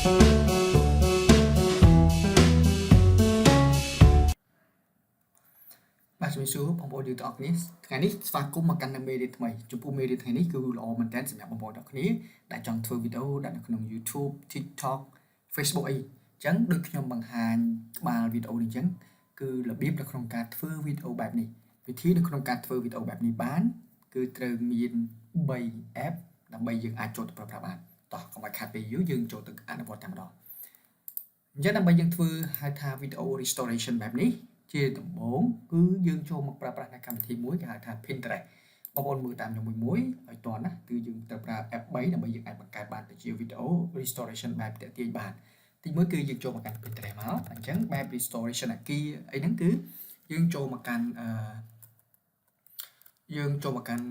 បាទជំរាបសួរបងប្អូនយើងទាំងអស់គ្នាថ្ងៃនេះស្វាគមន៍មកកាន់នៅមេរៀនថ្មីចំពោះមេរៀនថ្ងៃនេះគឺល្អមែនទែនសម្រាប់បងប្អូនទាំងគ្នាដែលចង់ធ្វើវីដេអូដាក់នៅក្នុង YouTube TikTok Facebook អីអញ្ចឹងដូចខ្ញុំបង្ហាញក្បាលវីដេអូនេះអញ្ចឹងគឺរបៀបនៅក្នុងការធ្វើវីដេអូបែបនេះវិធីនៅក្នុងការធ្វើវីដេអូបែបនេះបានគឺត្រូវមាន3 app ដើម្បីយើងអាចចូលទៅប្រើប្រាស់បានតោះកុំឲ្យខាតពេលយូរយើងចូលទៅអនុវត្តតែម្ដងអញ្ចឹងដើម្បីយើងធ្វើហៅថា video restoration បែបនេះជាដំបូងគឺយើងចូលមកប្រើប្រាស់នៅកម្មវិធីមួយគេហៅថា Pinterest បងប្អូនមើលតាមខ្ញុំមួយមួយឲ្យតន់ណាគឺយើងត្រូវប្រើ app 3ដើម្បីយើងអាចបង្កើតបានទៅជា video restoration បែបតាក់ទាញបានទីមួយគឺយើងចូលមកកាន់ Pinterest មកអញ្ចឹងបែប restoration អាគារអីហ្នឹងគឺយើងចូលមកកាន់អឺយើងចូលមកកាន់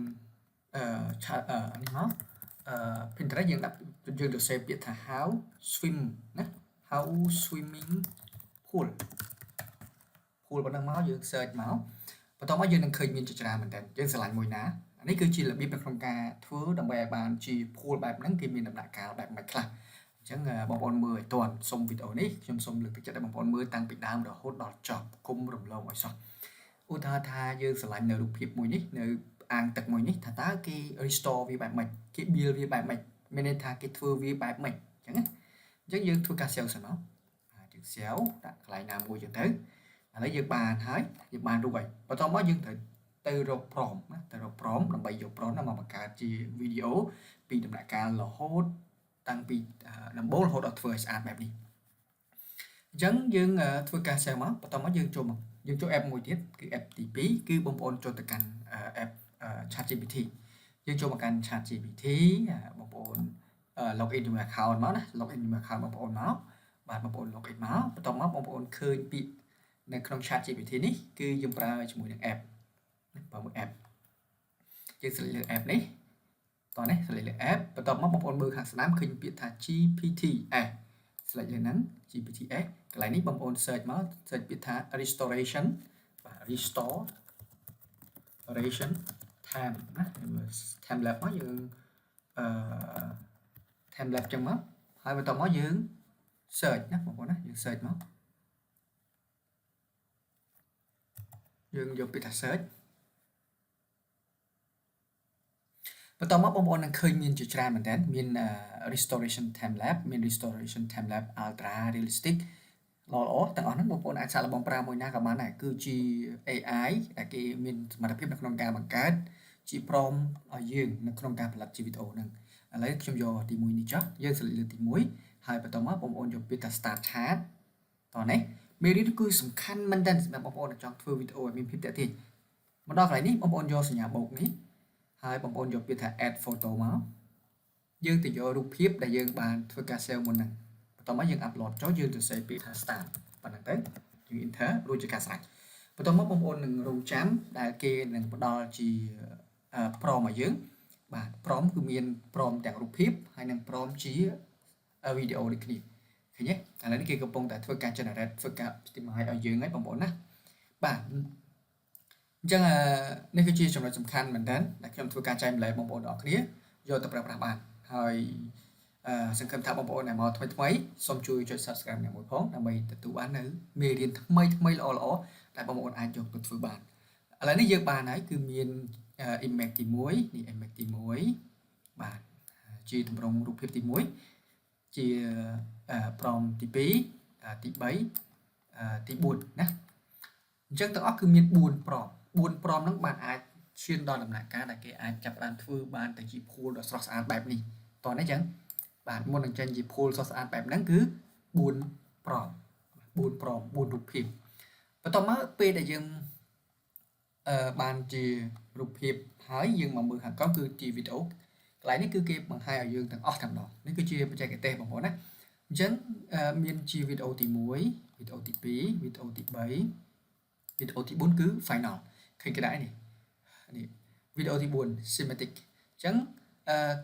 អឺឆានេះមកអឺ Pinterest យើងដាក់យើងទៅ save ពាក្យថា how swim ណា how swimming pool pool ប៉ុណ្ណឹងមកយើង search មកបន្ទាប់មកយើងនឹងឃើញមានជាច្រើនមែនតើយើងស្រឡាញ់មួយណាអានេះគឺជារបៀបនៅក្នុងការធ្វើដើម្បីឲ្យបានជា pool បែបហ្នឹងគេមានដំណាក់កាលបែបម៉េចខ្លះអញ្ចឹងបងប្អូនមើលឲ្យទាន់សុំវីដេអូនេះខ្ញុំសូមលើកទឹកចិត្តឲ្យបងប្អូនមើលតាំងពីដើមរហូតដល់ចប់គុំរំលងឲ្យសោះឧទាហរណ៍ថាយើងស្រឡាញ់នៅរូបភាពមួយនេះនៅអាងទឹកមួយនេះថាតើគេ restore វាបែបម៉េចគេ build វាបែបម៉េចមានន័យថាគេធ្វើវាបែបម៉េចអញ្ចឹងណាអញ្ចឹងយើងធ្វើការ save សិនមកយើង save ដាក់កន្លែងណាមួយអញ្ចឹងទៅឥឡូវយើងបានហើយយើងបានរូបហើយបន្ទាប់មកយើងត្រូវទៅរក prompt ណាទៅរក prompt ដើម្បីយក prompt មកបង្កើតជាវីដេអូពីដំណាក់កាលរហូតតាំងពីដំបូងរហូតដល់ធ្វើឲ្យស្អាតបែបនេះអញ្ចឹងយើងធ្វើការ save មកបន្ទាប់មកយើងចូលមកយើងចូល app មួយទៀតគឺ app ទី2គឺបងប្អូនចូលទៅកាន់ app ChatGPT យើងចូលមកកាន់ ChatGPT បងប្អូន log in ជាមួយ account មកណា log in ជាមួយ account បងប្អូនមកបាទបងប្អូន log in មកបន្ទាប់មកបងប្អូនឃើញពាក្យនៅក្នុង ChatGPT នេះគឺយើងប្រើជាមួយនឹង app ណាប្រើមួយ app យើង select លើ app នេះតោះនេះ select លើ app បន្ទាប់មកបងប្អូនមើលខាងស្ដាំឃើញពាក្យថា GPT S select លើហ្នឹង GPT S កន្លែងនេះបងប្អូន search មក search ពាក្យថា restoration បាទ restoration time ណា time lapse មកយើងអឺ time lapse ចឹងមកហើយបន្ទាប់មកយើង search ណាបងប្អូនណាយើង search មកយើងយកពាក្យថា search បន្ទាប់មកបងប្អូននឹងឃើញមានជាច្រើនមែនតើមាន restoration time lapse មាន restoration time lapse ultra realistic ល្អល្អទាំងអស់ហ្នឹងបងប្អូនអាចសាកល្បងប្រើមួយណាក៏បានដែរគឺជា AI ដែលគេមានសមត្ថភាពនៅក្នុងការបង្កើតជា prompt ឲ្យយើងនៅក្នុងការផលិតជាវីដេអូហ្នឹងឥឡូវខ្ញុំយកទី1នេះចុះយើង select លើទី1ហើយបន្ទាប់មកបងប្អូនយកពាក្យថា start chat តោះនេះមេរៀនគឺសំខាន់មែនទែនសម្រាប់បងប្អូនដែលចង់ធ្វើវីដេអូឲ្យមានភាពទាក់ទាញមកដល់កន្លែងនេះបងប្អូនយកសញ្ញាបូកនេះហើយបងប្អូនយកពាក្យថា add photo មកយើងទៅយករូបភាពដែលយើងបានធ្វើការ save មុនហ្នឹងបន្ទាប់មកយើង upload ចូលយើងទៅ save ពាក្យថា start ប៉ុណ្ណឹងទៅយើង enter រួចជាការស្រេចបន្ទាប់មកបងប្អូននឹងរងចាំដែលគេនឹងផ្ដល់ជា prompt ឲ្យយើងបាទ prompt គឺមាន prompt ទាំងរូបភាពហើយនិង prompt ជាវីដេអូដូចគ្នាឃើញទេឥឡូវនេះគេកំពុងតែធ្វើការ generate ធ្វើការ optimize ឲ្យយើងហើយបងប្អូនណាបាទអញ្ចឹងនេះគឺជាចំណុចសំខាន់មែនទែនដែលខ្ញុំធ្វើការចែកម្លែកបងប្អូនទាំងអស់គ្នាយកទៅប្រើប្រាស់បានហើយសង្ឃឹមថាបងប្អូនដែលមកថ្មីថ្មីសូមជួយចុច Subscribe អ្នកមួយផងដើម្បីទទួលបាននៅមេរៀនថ្មីថ្មីល្អល្អដែលបងប្អូនអាចយកទៅធ្វើបានឥឡូវនេះយើងបានហើយគឺមាន image ទី1នេះ image ទី1បាទជាទម្រង់រូបភាពទី1ជា prompt ទី2ទី3ទី4ណាអញ្ចឹងទាំងអស់គឺមាន4 prompt 4 prompt ហ្នឹងបានអាចឈានដល់ដំណាក់កាលដែលគេអាចចាប់ផ្ដើមធ្វើបានទៅជា pool ដ៏ស្រស់ស្អាតបែបនេះតោះនេះអញ្ចឹងបាទមុននឹងចេញជា pool ស្រស់ស្អាតបែបហ្នឹងគឺ4 prompt 4 prompt 4រូបភាពបន្ទាប់មកពេលដែលយើងអឺបានជារូបភាពហើយយើងមកមើលខាងក្រោមគឺជាវីដេអូកន្លែងនេះគឺគេបង្ហាញឲ្យយើងទាំងអស់តែម្ដងនេះគឺជាបច្ចេកទេសបងប្អូនណាអញ្ចឹងមានជាវីដេអូទី1វីដេអូទី2វីដេអូទី3វីដេអូទី4គឺ final ឃើញគេដែរនេះនេះវីដេអូទី4 cinematic អញ្ចឹង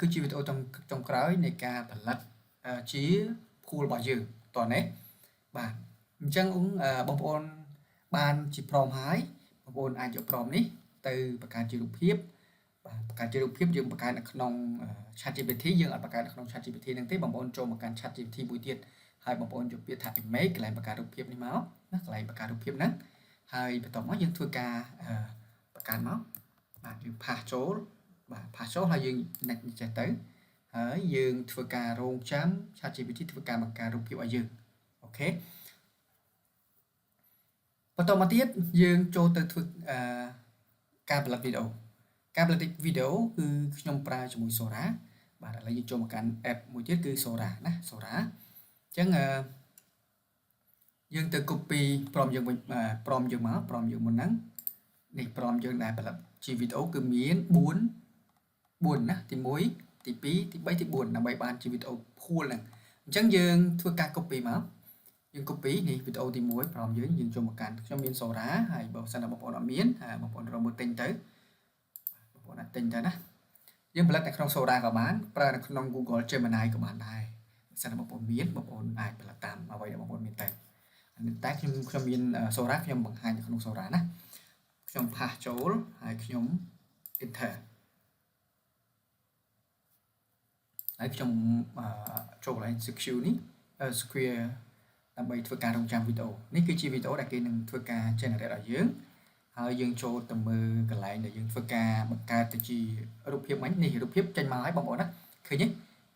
គឺជាវីដេអូចុងចុងក្រោយនៃការផលិតជា pool របស់យើងតោះនេះបាទអញ្ចឹងបងប្អូនបានជា prompt ហើយបងប្អូនអាចយក prompt នេះទៅបង្កើតជារូបភាព បាទបង្កើតជារូបភាពយើងបង្កើតនៅក្នុង ChatGPT យើងអត់បង្កើតនៅក្នុង ChatGPT ហ្នឹងទេបងប្អូនចូលមកកាន់ ChatGPT មួយទៀតហើយបងប្អូនយកពាក្យថា image កន្លែងបង្កើតរូបភាពនេះមកណាកន្លែងបង្កើតរូបភាពហ្នឹងហើយបន្ទាប់មកយើងធ្វើការបង្កើតមកបាទយើង paste ចូលបាទ paste ចូលហើយយើង next ចេះទៅហើយយើងធ្វើការរងចាំ ChatGPT ធ្វើការបង្កើតរូបភាពឲ្យយើង OK បន្តមកទៀតយើងចូលទៅធ្វើអឺការផលិតវីដេអូការផលិតវីដេអូគឺខ្ញុំប្រើជាមួយ Sora បាទឥឡូវយើងចូលមកកាន់ app មួយទៀតគឺ Sora ណា Sora អញ្ចឹងអឺយើងទៅ copy prompt យើងវិញ prompt យើងមក prompt យើងមុនហ្នឹងនេះ prompt យើងដែលផលិតជាវីដេអូគឺមាន4ណាទី1ទី2ទី3ទី4ដើម្បីបានជាវីដេអូ pool ហ្នឹងអញ្ចឹងយើងធ្វើការ copy មកយើង copy នេះវីដេអូទី1 prompt យើងយើងចូលមកកាន់ខ្ញុំមាន Sora ហើយបើសិនណាបងប្អូនអត់មានបងប្អូនរកមើលទិញទៅបងប្អូនអាចទិញទៅណាយើងផលិតនៅក្នុង Sora ក៏បានប្រើនៅក្នុង Google Gemini ក៏បានដែរបើសិនណាបងប្អូនមានបងប្អូនអាចផលិតតាមអ្វីដែលបងប្អូនមានទៅតែខ្ញុំខ្ញុំមាន Sora ខ្ញុំបង្ហាញនៅក្នុង Sora ណាខ្ញុំ paste ចូលហើយខ្ញុំ enter ហើយខ្ញុំចូលកន្លែង secure នេះ square ដើម្បីធ្វើការរងចាំវីដេអូនេះគឺជាវីដេអូដែលគេនឹងធ្វើការ generate ឲ្យយើងហើយយើងចូលទៅមើលកន្លែងដែលយើងធ្វើការបង្កើតទៅជារូបភាពមិញនេះរូបភាពចេញមកហើយបងប្អូនណាឃើញទេ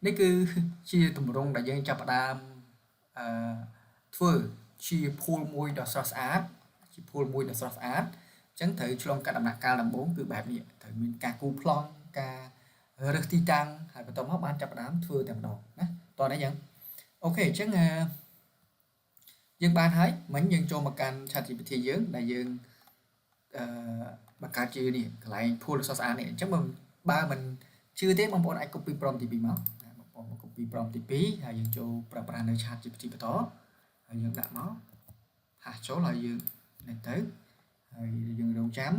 នេះគឺជាទម្រង់ដែលយើងចាប់ផ្ដើមអឺធ្វើជា pool មួយដ៏ស្រស់ស្អាតជា pool មួយដ៏ស្រស់ស្អាតអញ្ចឹងត្រូវឆ្លងកាត់ដំណាក់កាលដំបូងគឺបែបនេះត្រូវមានការគូប្លង់ការរើសទីតាំងហើយបន្ទាប់មកបានចាប់ផ្ដើមធ្វើតែម្ដងណាតោះនេះយ៉ាង OK អញ្ចឹងយើងបានហើយមិញយើងចូលមកកាន់ ChatGPT យើងដែលយើងអឺបង្កើតជានេះកន្លែង pool ស្រស់ស្អាតនេះអញ្ចឹងបើមិនជឿទេបងប្អូនអាច copy prompt ទី2មកណាបងប្អូន copy prompt ទី2ហើយយើងចូលប្រើប្រាស់នៅ ChatGPT បន្តហើយយើងដាក់មក paste ចូលហើយយើងនេះទៅហើយយើងរងចាំ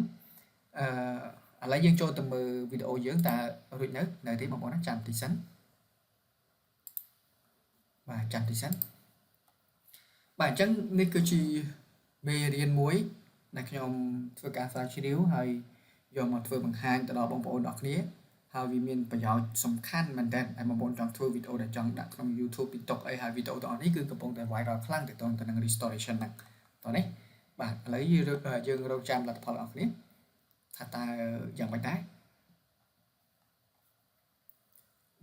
អឺឥឡូវយើងចូលទៅមើលវីដេអូយើងតើរួចនៅនៅទេបងប្អូនណាចាំតិចសិនបាទចាំតិចសិនបាទអញ្ចឹងនេះគឺជាមេរៀនមួយដែលខ្ញុំធ្វើការស្រាវជ្រាវហើយយកមកធ្វើបង្ហាញទៅដល់បងប្អូនអរគ្នាហើយវាមានប្រយោជន៍សំខាន់មែនទែនហើយបងប្អូនចង់ធ្វើវីដេអូដែលចង់ដាក់ក្នុង YouTube TikTok អីហើយវីដេអូទាំងអស់នេះគឺកំពុងតែ viral ខ្លាំងទៅទៅនឹង restoration ហ្នឹងតោះនេះបាទឥឡូវយើងរងចាំលទ្ធផលអស់គ្នាថាតើយ៉ាងម៉េចដែរ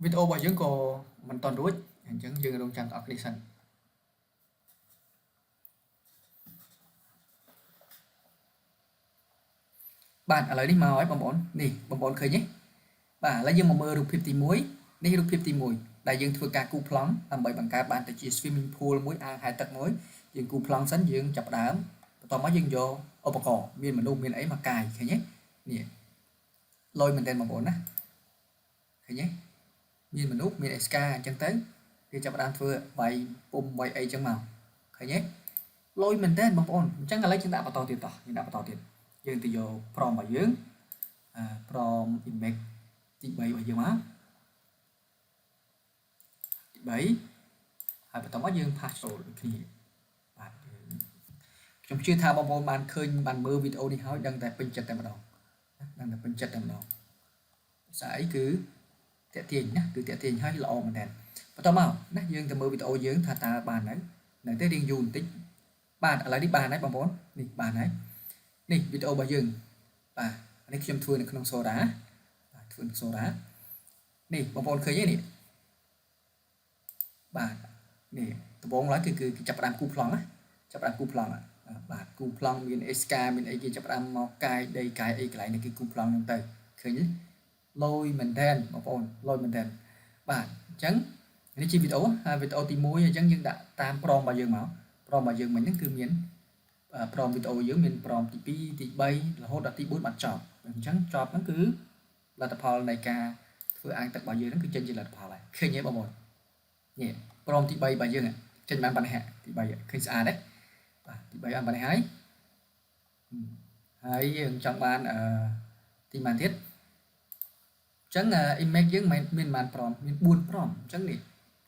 វីដេអូរបស់យើងក៏មិនតន់រួចអញ្ចឹងយើងរងចាំទាំងអស់គ្នាសិនបាទឥឡូវនេះមកហើយបងប្អូននេះបងប្អូនឃើញទេបាទឥឡូវយើងមកមើលរូបភាពទី1នេះរូបភាពទី1ដែលយើងធ្វើការគូប្លង់ដើម្បីបង្កើតបានទៅជា swimming pool មួយអាងហែលទឹកមួយយើងគូប្លង់សិនយើងចាប់ដើមបន្ទាប់មកយើងយកឧបករណ៍មានមនុស្សមានអីមកកាយឃើញទេនេះលយមែនទែនបងប្អូនណាឃើញទេមានមនុស្សមានអេស្កាអញ្ចឹងទៅគេចាប់ដើមធ្វើវាយពុំវាយអីចឹងមកឃើញទេលយមែនទែនបងប្អូនអញ្ចឹងឥឡូវយើងដាក់បន្តទៀតតោះយើងដាក់បន្តទៀតយើងទៅយក prompt របស់យើង prompt image ទី3របស់យើងមកទី3ហើយបន្តមកយើង paste ចូលដូចគ្នាបាទខ្ញុំជឿថាបងប្អូនបានឃើញបានមើលវីដេអូនេះហើយដឹងតែពេញចិត្តតែម្ដងដឹងតែពេញចិត្តតែម្ដងស្អីគឺតាក់ទាញណាគឺតាក់ទាញហើយល្អមែនតើបន្តមកណាយើងទៅមើលវីដេអូយើងថាតើបាននៅនៅទេរៀងយូរបន្តិចបាទឥឡូវនេះបានហើយបងប្អូននេះបានហើយនេះវីដេអូរបស់យើងបាទនេះខ្ញុំធ្វើនៅក្នុង Sora បាទធ្វើនៅ Sora នេះបងប្អូនឃើញទេនេះបាទនេះដំបងឡើយគឺគឺចាប់ផ្ដើមគូប្លង់ណាចាប់ផ្ដើមគូប្លង់បាទគូប្លង់មានអេស្កាមានអីគេចាប់ផ្ដើមមកកាយដីកាយអីកន្លែងនេះគឺគូប្លង់ហ្នឹងទៅឃើញទេលយមែនតើបងប្អូនលយមែនតើបាទអញ្ចឹងនេះជាវីដេអូហើយវីដេអូទី1អញ្ចឹងយើងដាក់តាម prompt របស់យើងមក prompt របស់យើងមិញហ្នឹងគឺមាន prompt វីដេអូយើងមាន prompt ទី2ទី3រហូតដល់ទី4បានចប់អញ្ចឹងចប់ហ្នឹងគឺលទ្ធផលនៃការធ្វើអាងទឹករបស់យើងហ្នឹងគឺចេញជាលទ្ធផលហើយឃើញទេបងប្អូននេះ prompt ទី3របស់យើងចេញបានប៉ុណ្ណេះទី3ឃើញស្អាតទេបាទទី3បានប៉ុណ្ណេះហើយហើយយើងចង់បានអឺទីប៉ុន្មានទៀតអញ្ចឹង image យើងមិនមានប៉ុន្មាន prompt មាន4 prompt អញ្ចឹងនេះ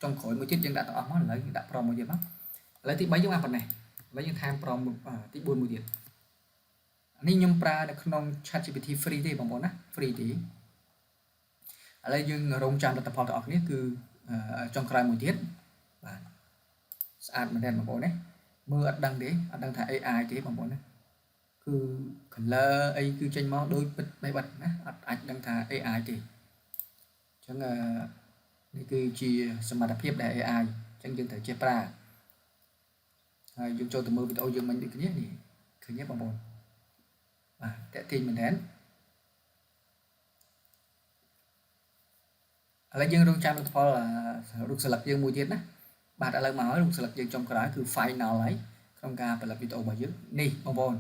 ចុងក្រោយមួយទៀតយើងដាក់ទាំងអស់មកឥឡូវយើងដាក់ prompt មួយទៀតមកឥឡូវទី3យើងបានប៉ុណ្ណេះឥឡូវយើងថែម prompt ទី4មួយទៀតនេះខ្ញុំប្រើនៅក្នុង ChatGPT free ទេបងប្អូនណា free ទេ ឥឡូវយើងរងចាំលទ្ធផលទាំងអស់គ្នាគឺចុងក្រោយមួយទៀតបាទស្អាតមែនទែនបងប្អូនណាមើលអត់ដឹងទេអត់ដឹងថា AI ទេបងប្អូនណាគឺ color អីគឺចេញមកដូចពិតបេះបិទណាអត់អាចដឹងថា AI ទេអញ្ចឹងនេះគឺជាសមត្ថភាពដែល AI អញ្ចឹងយើងត្រូវចេះប្រើហើយយើងចូលទៅមើលវីដេអូយើងមិញដូចគ្នានេះឃើញទេបងប្អូនបាទតាក់ទាញមែនទែនឥឡូវយើងរងចាំលទ្ធផលរូបស្លឹកយើងមួយទៀតណាបាទឥឡូវមកហើយរូបស្លឹកយើងចុងក្រោយគឺ final ហើយក្នុងការផលិតវីដេអូរបស់យើងនេះបងប្អូនឥ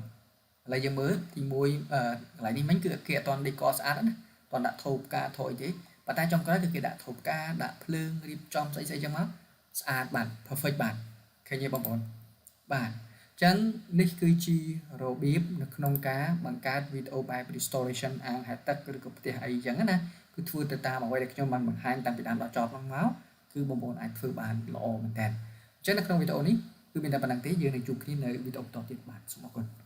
ឡូវយើងមើលទី1កន្លែងនេះមិញគឺគេអត់ទាន់ decor ស្អាតណាអត់ទាន់ដាក់ថូផ្កាថូអីទេប៉ុន្តែចុងក្រោយគឺគេដាក់ថូផ្កាដាក់ភ្លើងរៀបចំស្អីស្អីចឹងមកស្អាតបាទ perfect បាទឃើញទេបងប្អូនបាទអញ្ចឹងនេះគឺជារបៀបនៅក្នុងការបង្កើតវីដេអូបែប restoration អាងហែលទឹកឬក៏ផ្ទះអីចឹងណាគឺធ្វើទៅតាមអ្វីដែលខ្ញុំបានបង្ហាញតាំងពីដើមដល់ចប់ហ្នឹងមកគឺបងប្អូនអាចធ្វើបានល្អមែនតើអញ្ចឹងនៅក្នុងវីដេអូនេះគឺមានតែប៉ុណ្ណឹងទេយើងនឹងជួបគ្នានៅវីដេអូបន្តទៀតបាទសូមអរគុណ។